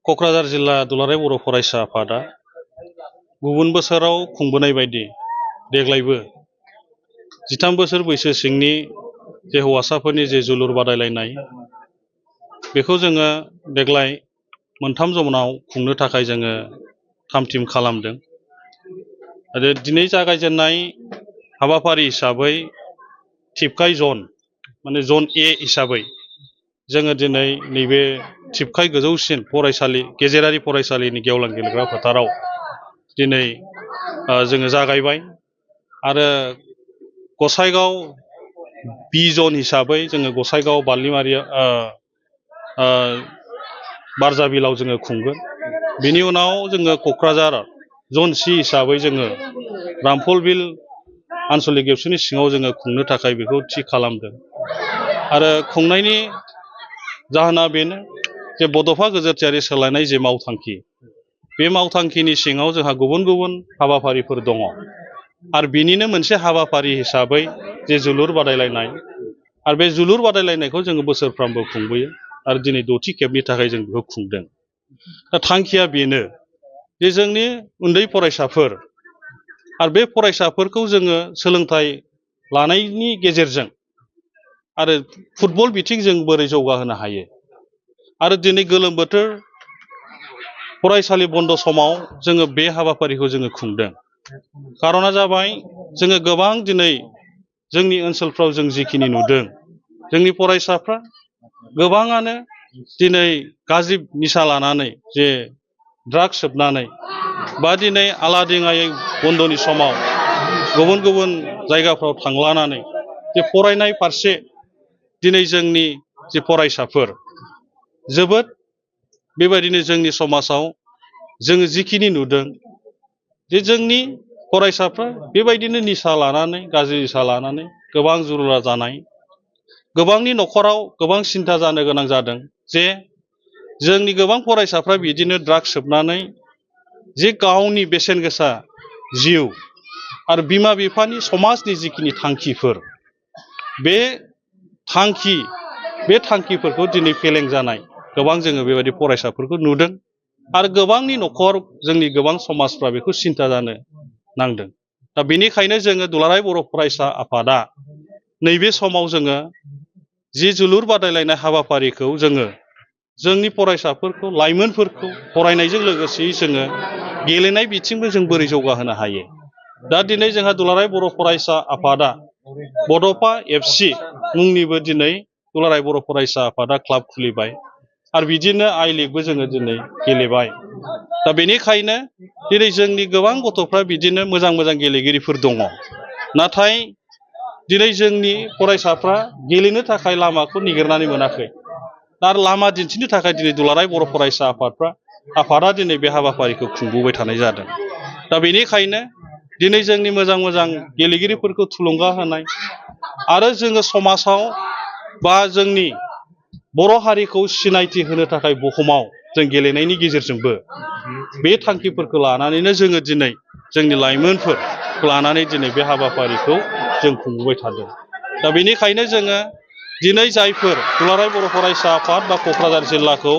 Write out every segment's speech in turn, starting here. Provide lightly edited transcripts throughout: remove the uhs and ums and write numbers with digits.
क'क्राझार जिल्ला दुलाराय बर' फरायसा आफादा गुबुन बोसोराव खुंबोनाय बायदि देग्लायबो 13 बोसोर बैसो सिंनि जे हौवासाफोरनि जे जोलुर बादायलायनाय बेखौ जोङो देग्लाय मोनथाम जनाव खुंनो थाखाय जोङो थाम-थिम खालामदों। आरो दिनै जागायजेननाय हाबाफारि हिसाबै थिपकाइ जन माने जन ए हिसाबै जोङो दिनै नैबे थिपकाइ गोजौसिन फरायसालि गेजेरारि फरायसालिनि गेवलां गेलेग्रा फोथाराव दिनै जोङो जागायबाय आरो गसाइगाव बि जन हिसाबै जोङो गसाइगाव बारलिमारिया बारजाबिलाव जोङो खुंगोन। बिनि उनाव जोङो क'क्राझार जन सि हिसाबै जोङो रामफलबिल आन्सलिक एबसुनि सिङाव जोङो खुंनो थाखाय बेखौ थि खालामदों। आरो खुंनायनि जाहोना बेनो जे बड'फा गोजोरथियारि सोलायनाय जे मावथांखि बे मावथांखिनि सिङाव जोंहा गुबुन गुबुन हाबाफारिफोर दङ आरो बिनिनो मोनसे हाबाफारि हिसाबै जे जोलुर बादायलायनाय आरो बे जोलुर बादायलायनायखौ जोङो बोसोरफ्रामबो खुंबोयो आरो दिनै 6थि खेबनि थाखाय जों बेखौ खुंदों। दा थांखिया बेनो जे जोंनि उन्दै फरायसाफोर आरो बे फरायसाफोरखौ जोङो सोलोंथाइ लानायनि गेजेरजों आरो फुटबल बिथिंजों बोरै जौगाहोनो हायो आरो दिनै गोलोम बोथोर फरायसालि बन्द समाव जोङो बे हाबाफारिखौ जोङो खुंदों। खारना जाबाय जोङो गोबां दिनै जोंनि ओनसोलफ्राव जों जिखिनि नुदों जोंनि फरायसाफ्रा गोबाङानो दिनै गाज्रि निसा लानानै जे ड्राग्स सोबनानै बा दिनै आलादिङायै बन्दनि समाव गुबुन गुबुन जायगाफ्राव थांलानानै जे फरायनाय फारसे दिनै जोंनि जे फरायसाफोर जोबोद बेबायदिनो जोंनि समाजाव जोङो जिखिनि नुदों जे जोंनि फरायसाफ्रा बेबायदिनो निसा लानानै गाज्रि निसा लानानै गोबां जुरुला जानाय गोबांनि न'खराव गोबां सिन्था जानो गोनां जादों जे जोंनि गोबां फरायसाफ्रा बिदिनो ड्राग्स सोबनानै जे गावनि बेसेन गोसा जिउ आरो बिमा बिफानि समाजनि जिखिनि थांखिफोर बे थांखिफोरखौ दिनै फेलें जानाय गोबां जोङो बेबायदि फरायसाफोरखौ नुदों आरो गोबांनि न'खर जोंनि गोबां समाजफ्रा बेखौ सिन्था जानो नांदों। दा बेनिखायनो जोङो दुलाराय बर' फरायसा आफादा नैबे समाव जोङो जि जोलुर बादायलायनाय हाबाफारिखौ जोङो जोंनि फरायसाफोरखौ लाइमोनफोरखौ फरायनायजों लोगोसे जोङो गेलेनाय बिथिंबो जों बोरै जौगाहोनो हायो। दा दिनै जोंहा दुलाराय बर' फरायसा आफादा बड'फा एफसि मुंनिबो दिनै दुलाराय बर' फरायसा आफादा क्लाब खुलिबाय आरो बिदिनो आइ लिगबो जोङो दिनै गेलेबाय। दा बेनिखायनो दिनै जोंनि गोबां गथ'फ्रा बिदिनो मोजां मोजां गेलेगिरिफोर दङ, नाथाय दिनै जोंनि फरायसाफ्रा गेलेनो थाखाय लामाखौ नागिरनानै मोनाखै आरो लामा दिन्थिनो थाखाय दिनै दुलाराय बर' फरायसा आफादा दिनै बे हाबाफारिखौ खुंबोबाय थानाय जादों। दा बेनिखायनो दिनै जोंनि मोजां मोजां गेलेगिरिफोरखौ थुलुंगा होनाय आरो जोङो समाजाव बा जोंनि बर' हारिखौ सिनायथि होनो थाखाय बुहुमाव जों गेलेनायनि गेजेरजोंबो बे थांखिफोरखौ लानानैनो जोङो दिनै जोंनि लाइमोनफोरखौ लानानै दिनै बे हाबाफारिखौ जों खुंबोबाय थादों। दा बेनिखायनो जोङो दिनै जायफोर दुलाराय बर' फरायसा आफाद बा क'क्राझार जिल्लाखौ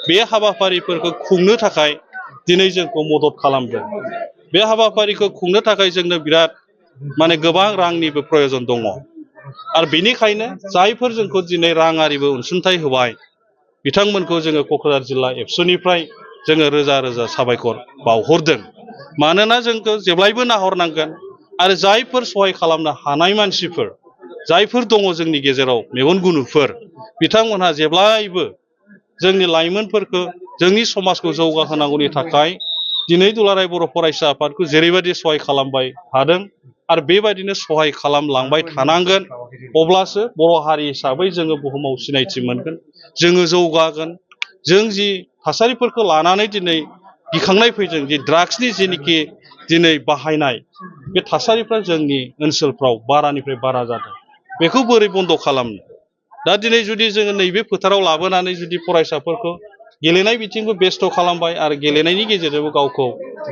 बे हाबाफारिफोरखौ खुंनो थाखाय दिनै जोंखौ मदद खालामदों। बे हाबाफारिखौ खुंनो थाखाय जोंनो बिराद गोबां रांनिबो प्रयजन दङ आरो बेनिखायनो जायफोर जोंखौ दिनै राङारिबो अनसुंथाइ होबाय बिथांमोनखौ जोङो क'क्राझार जिल्ला एबसुनिफ्राय जोङो रोजा रोजा साबायखर बावहरदों। मानोना जोंखौ जेब्लायबो नाहरनांगोन आरो जायफोर सहाय खालामनो हानाय मानसिफोर जायफोर दङ जोंनि गेजेराव मेगन गुनुफोर बिथांमोनहा जेब्लायबो जोंनि लाइमोनफोरखौ जोंनि समाजखौ जौगाहोनांगौनि थाखाय दिनै दुलाराय बर' फरायसा आफादखौ जेरैबायदि सहाय खालामबाय थादों आरो बेबायदिनो सहाय खालामलांबाय थानांगोन। अब्लासो बर' हारि हिसाबै जोङो बुहुमाव सिनायथि मोनगोन, जोङो जौगागोन। जों जि थासारिफोरखौ लानानै दिनै गिखांनाय फैदों जे ड्राग्सनि जेनिखि दिनै बाहायनाय बे थासारिफ्रा जोंनि ओनसोलफ्राव बारानिफ्राय बारा जादों, बेखौ बोरै बन्द' खालामनो? दा दिनै जुदि जोङो नैबे फोथाराव लाबोनानै जुदि फरायसाफोरखौ गेलेनाय बिथिंखौ बेस्थ' खालामबाय आरो गेलेनायनि गेजेरजोंबो गावखौ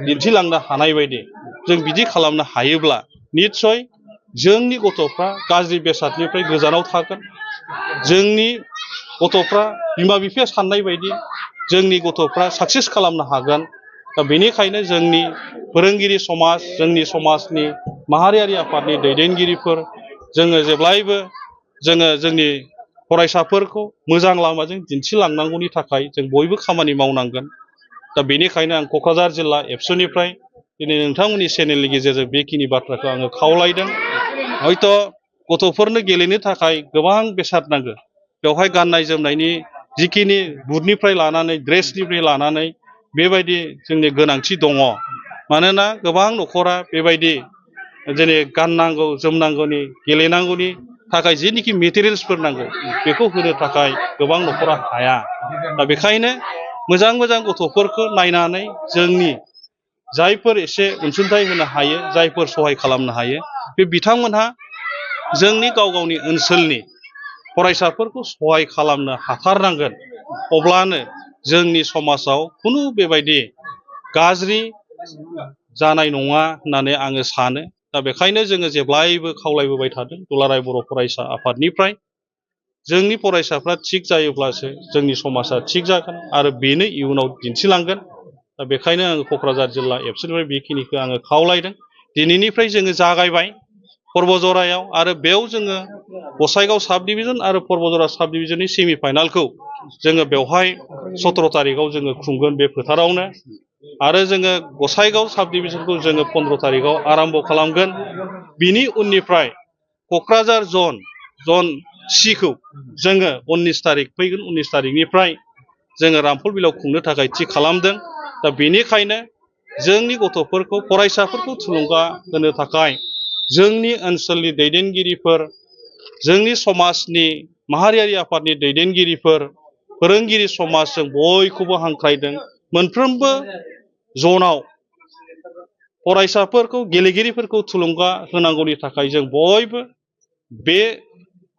दिन्थिलांनो हानाय बायदि जों बिदि खालामनो हायोब्ला निस्सय जोंनि गथ'फ्रा गाज्रि बेसादनिफ्राय गोजानाव थागोन। जोंनि गथ'फ्रा बिमा बिफाया साननाय बायदि जोंनि गथ'फ्रा साक्सेस खालामनो हागोन। दा बेनिखायनो जोंनि फोरोंगिरि समाज, जोंनि समाजनि माहारियारि आफादनि दैदेनगिरिफोर, जोङो जेब्लायबो जोंनि फरायसाफोरखौ मोजां लामाजों दिन्थिलांनांगौनि थाखाय जों बयबो खामानि मावनांगोन। दा बेनिखायनो आं क'क्राझार जिल्ला एबसुनिफ्राय दिनै नोंथांमोननि चेनेलनि गेजेरजों बेखिनि बाथ्राखौ आङो खावलायदों। हयथ' गथ'फोरनो गेलेनो थाखाय गोबां बेसाद नांगौ। बेवहाय गाननाय जोमनायनि जिखिनि बुटनिफ्राय लानानै ड्रेसनिफ्राय लानानै बेबायदि जोंनि गोनांथि दङ। मानोना गोबां न'खरा बेबायदि जेरै गाननांगौ जोमनांगौनि गेलेनांगौनि थाखाय जेनिखि मेटेरियेल्सफोर नांगौ बेखौ होनो थाखाय गोबां न'खरा हाया। दा बेखायनो मोजां मोजां गथ'फोरखौ नायनानै जोंनि जायफोर एसे अनसुंथाइ होनो हायो, जायफोर सहाय खालामनो हायो, बे बिथांमोनहा जोंनि गाव गावनि ओनसोलनि फरायसाफोरखौ सहाय खालामनो हाथारनांगोन। अब्लानो जोंनि समाजाव खुनु बेबायदि गाज्रि जानाय नङा होननानै आङो सानो। दा बेखायनो जोङो जेब्लायबो खावलायबोबाय थादों दुलाराय बर' फरायसा आफादनिफ्राय, जोंनि फरायसाफ्रा थिग जायोब्लासो जोंनि समाजा थिग जागोन आरो बेनो इयुनाव दिन्थिलांगोन। दा बेखायनो आङो क'क्राझार जिल्ला एबसुनिफ्राय बेखिनिखौ आङो खावलायदों। दिनैनिफ्राय जोङो जागायबाय पर्बजरायाव, आरो बेयाव जोङो गसाइगाव साब डिभिजन आरो पर्बजरा साब डिभिजननि सेमि फाइनालखौ जोङो बेवहाय 17 तारिखआव जोङो खुंगोन बे फोथारावनो। आरो जोङो गसाइगाव साब डिभिजनखौ जोङो 15 तारिखआव आराम्भ खालामगोन। बिनि उननिफ्राय क'क्राझार जन सिखौ जोङो 19 तारिख फैगोन 19 तारिखनिफ्राय जोङो रामफल बिलाव खुंनो थाखाय थि खालामदों। दा बेनिखायनो जोंनि गथ'फोरखौ, फरायसाफोरखौ थुलुंगा होनो थाखाय जोंनि ओनसोलनि दैदेनगिरिफोर, जोंनि समाजनि माहारियारि आफादनि दैदेनगिरिफोर, फोरोंगिरि समाज, जों बयखौबो हांख्रायदों मोनफ्रोमबो जनाव फरायसाफोरखौ, गेलेगिरिफोरखौ थुलुंगा होनांगौनि थाखाय जों बयबो बे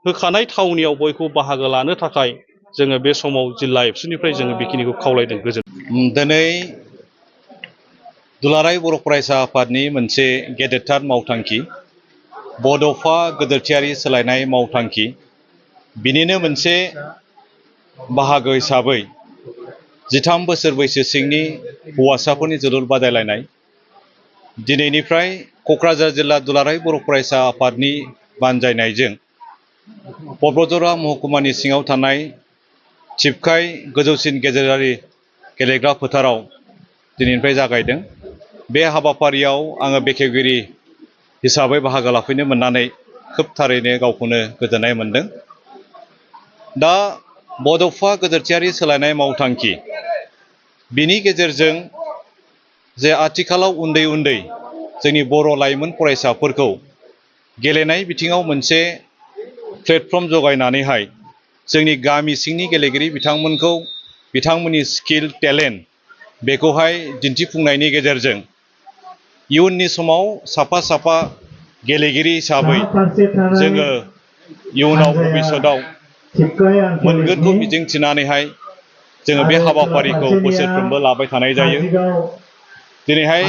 होखानाय थावनियाव बयखौबो बाहागो लानो थाखाय जोङो बे समाव जिल्ला एबसुनिफ्राय जोङो बेखिनिखौ खावलायदों। दिनै दुलाराय बर' फरायसा आफादनि मोनसे गेदेरथार मावथांखि, बड'फा गोदोरथियारि सोलायनाय मावथांखि, बिनिनो मोनसे बाहागो हिसाबै 13 बोसोर बैसो सिंनि हौवासाफोरनि जोलुर बादायलायनाय दिनैनिफ्राय क'क्राझार जिल्ला दुलाराय बर' फरायसा आफादनि बानजायनायजों पर्बजरा महकुमानि सिङाव थानाय थिपकाइ गोजौसिन गेजेरारि गेलेग्रा फोथाराव दिनैनिफ्राय जागायदों। बे हाबाफारियाव आङो बेखेवगिरि हिसाबै बाहागो लाफैनो मोननानै खोब थारैनो गावखौनो गोजोननाय मोनदों। दा बड'फा गोदोरथियारि सोलायनाय मावथांखि, बिनि गेजेरजों जे आथिखालाव उन्दै उन्दै जोंनि बर' लाइमोन फरायसाफोरखौ गेलेनाय बिथिङाव मोनसे प्लेटफर्म जगायनानैहाय जोंनि गामि सिंनि गेलेगिरि बिथांमोनखौ बिथांमोननि स्किल टेलेन्ट बेखौहाय दिन्थिफुंनायनि गेजेरजों इयुननि समाव साफा साफा गेलेगिरि हिसाबै जोङो इयुनाव भबिष्यतआव मोनगोनखौ मिजिंथिनानैहाय जोङो बे हाबाफारिखौ बोसोरफ्रोमबो लाबाय थानाय जायो। दिनैहाय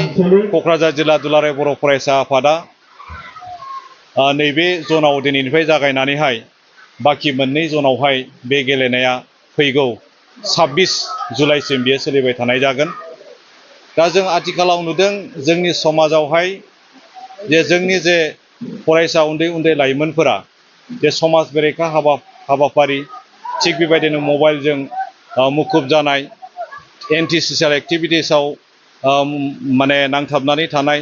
क'क्राझार जिल्ला दुलाराय बर' फरायसा आफादा नैबे जनाव दिनैनिफ्राय जागायनानैहाय बाखि मोननै जनावहाय बे गेलेनाया फैगौ 26 जुलाइसिम बियो सोलिबाय थानाय जागोन। दा जों आथिखालाव नुदों जोंनि समाजावहाय जोंनि फरायसा उन्दै उन्दै लाइमोनफोरा समाज बेरेखा हाबाफारि, थिग बेबायदिनो मबाइलजों मुखुब जानाय, एन्टि ससियेल एक्टिभिटिसाव माने नांथाबनानै थानाय,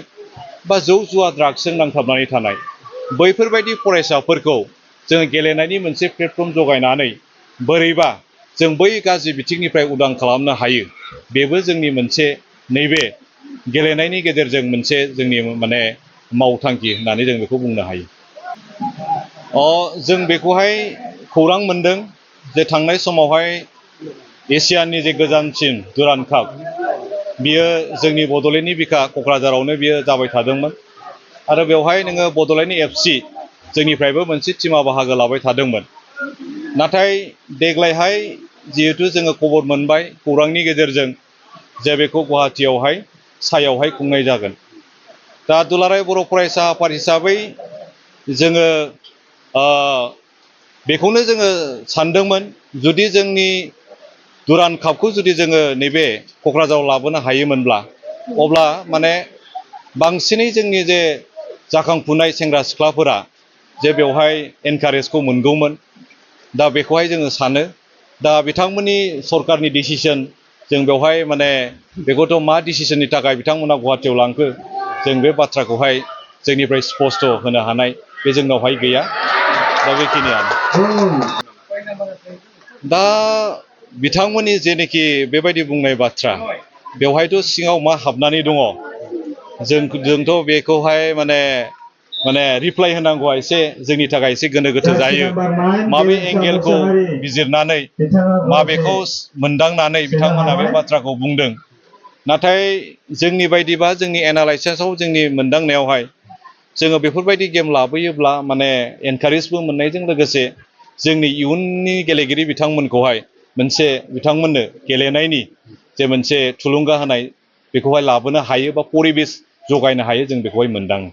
बा जौ जुवा ड्राग्सजों नांथाबनानै थानाय, बैफोरबायदि फरायसाफोरखौ जों गेलेनायनि मोनसे प्लेटफर्म जगायनानै बोरैबा जों बै गाज्रि बिथिंनिफ्राय उदां खालामनो हायो, बेबो जोंनि मोनसे नैबे गेलेनायनि गेजेरजों मोनसे जोंनि माने मावथांखि होननानै जों बेखौ बुंनो हायो। जों बेखौहाय खौरां मोनदों जे थांनाय समावहाय एसियानि जे गोजामसिन दुरान्ड काप बियो जोंनि बड'लेण्डनि बिखा क'क्राझारावनो बियो जाबाय थादोंमोन। आरो बेवहाय नोङो बड'लेण्ड FC जोंनिफ्रायबो मोनसे टिमा बाहागो लाबाय थादोंमोन। नाथाय देग्लायहाय जिहेथु जोङो खबर मोनबाय खौरांनि गेजेरजों जे बेखौ गुवाहाटीयावहाय सायावहाय खुंनाय जागोन। दा दुलाराय बर' फरायसा आफाद हिसाबै जोङो बेखौनो जोङो सानदोंमोन, जुदि जोंनि दुरान्ड कापखौ जुदि जोङो नैबे क'क्राझाराव लाबोनो हायोमोनब्ला अब्ला माने बांसिनै जोंनि जे जाखांफुनाय सेंग्रा सिख्लाफोरा जे बेवहाय एनकारेजखौ मोनगौमोन दा बेखौहाय जोङो सानो दा बिथांमोननि सरकारनि डिसिसन जों बेवहाय माने बेखौथ' मा डिसिसननि थाखाय बिथांमोना गुवाहाटियाव लांखो जों बे बाथ्राखौहाय जोंनिफ्राय स्पष्ट होनो हानाय बे जोंनावहाय गैया दा बेखिनियानो दा बिथांमोननि जेनोखि बेबायदि बुंनाय बाथ्रा बेवहायथ' सिङाव मा हाबनानै दङ जोंथ' बेखौहाय माने रिप्लाइ होनांगौआ एसे जोंनि थाखाय एसे गोनो गोथो जायो माबे एंगेलखौ बिजिरनानै माबेखौ मोनदांनानै बिथांमोना बे बाथ्राखौ बुंदों नाथाय जोंनि बायदिबा जोंनि एनालाइसिसाव जोंनि मोनदांनायावहाय जोङो बेफोरबायदि गेम लाबोयोब्ला माने एनकारेजबो मोननायजों लोगोसे जोंनि इयुननि गेलेगिरि बिथांमोनखौहाय मोनसे बिथांमोननो गेलेनायनि जे मोनसे थुलुंगा होनाय बेखौहाय लाबोनो हायो बा परिबेस जगायनो हायो जों बेखौहाय मोनदाङो